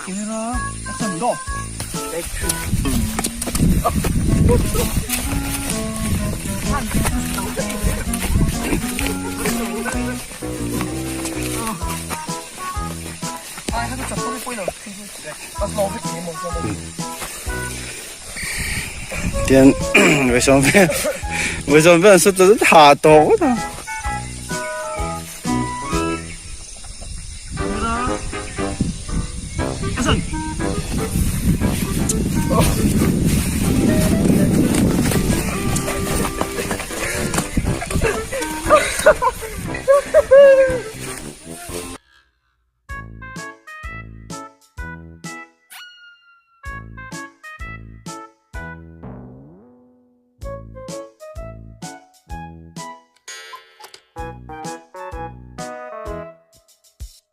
Camera, action, go. Take Tian vawi vel vawi vel an saw ta zet ha tawh ngawt a.